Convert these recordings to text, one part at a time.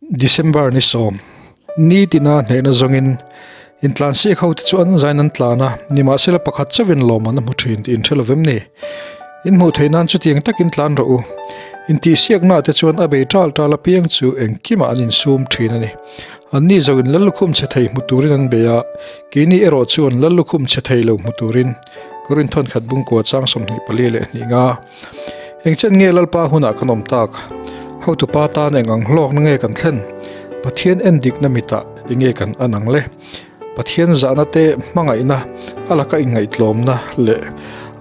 December ni sawm, nitina hnehna zawngin intlansiak hote chu an zain an tlan a, nimahsela pakhat chauhin lawm an hmu thin tih inhre lovem ni? In hmuh theih nan chutiang takin tlan rawh u. Intihsiaknaah te chuan a bei tal tal apiang chu engkimah an insum thin a ni. Anni zoin Lallukhum chhe thei hmu turin an bei a, keini erawh chuan Lallukhum chhe thei lo hmu turin Korin thawnkhat bungkua chang 24 leh 2 nga. Engchen nge Lalpa hunah kan awm tak? Hotupa tan eng ang hlawkna nge kan thlen? Pathian en dikna mitah enge kan an ang le? Pathian zahna te, hmangaihna, a laka inngaihtlawmna leh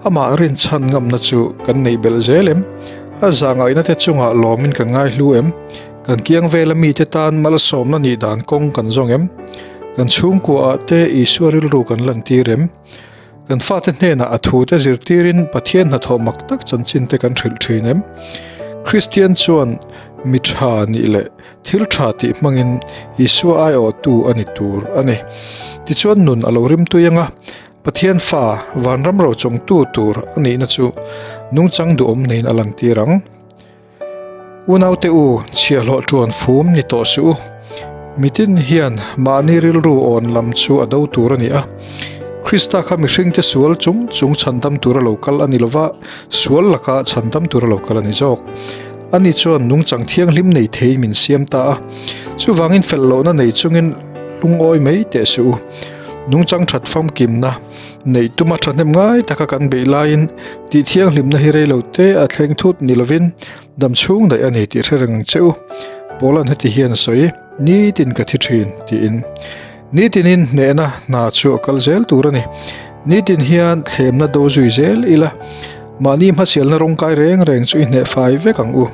amah rinchhan ngamna chu kan neih belh zel em? A zahngaihna te chungah lawmin kan ngaihlu em? Kan kiang vela mite tan malsawmna nih dan kawng kan zawng em? Kan chhungkuaah te Isua rilru kan lantir em? Kan fate hnenah a thute zirtirin Pathian hnathawh mak tak chanchin te kan hrilh thin em? Kristian chuan mi tha nih leh thil tha tih hmangin Isua aiawhtu a ni tur a ni. Tichuan nun a lo rimtui anga Pathian fa vanram rochawngtu tur a nihna chu nungchang duhawm neiin a lantir ang. Unaute u, chhiahhlawh ṭuan fum ni tawh suh u. Mitin hian mahni rilru awn lam chu a do tur a ni a. Krista kha mihringte sual chung chung chhandam tura lo kal a ni lova, sual laka chhandam tura lo kal a ni zawk. Ani chuan nungchang thianghlim nei theiin min siam ta a. Chuvangin felh lohna nei chungin lungawi mai teh suh u. Nungchang ṭhat famkimna. Neih tuma thahnem ngai taka kan beih laiin tih thianghlimna hi rei lo te a thleng thut ni lovin dam chhung daih a ni tih hre reng ang che u. Paula'n heti hian a sawi, Nitin ka thi thin, tiin. Nitinin hnehna hna chu a kal zel tur a ni. Nitin hian thlemna do zui zel ila, mahni hmasialna rawngkai reng reng chu i hneh fai vek ang u.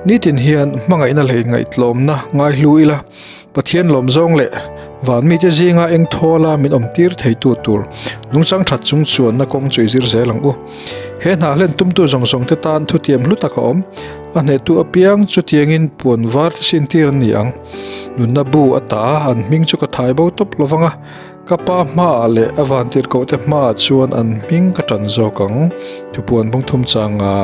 Nitin hian hmangaihna leh inngaihtlawmna ngaihlu ila, Pathian lawm zawng leh van mite zinga eng thawla min awm tir theitu tur nungchang that chung chuanna kawng chu i zir zel ang u. He hna hlen tumtu zawng zawng te tan thutiam hlu tak a awm. A hnehtu apiang chutiangin puan var te sin tir an ni ang. Nunna bu a ta a, an hming chu ka thai bo tawp lo vang a, ka pa hmaah leh a vantirhkohte hmaah chuan an hming ka tan zawk ang. Thupuan bung thum changa.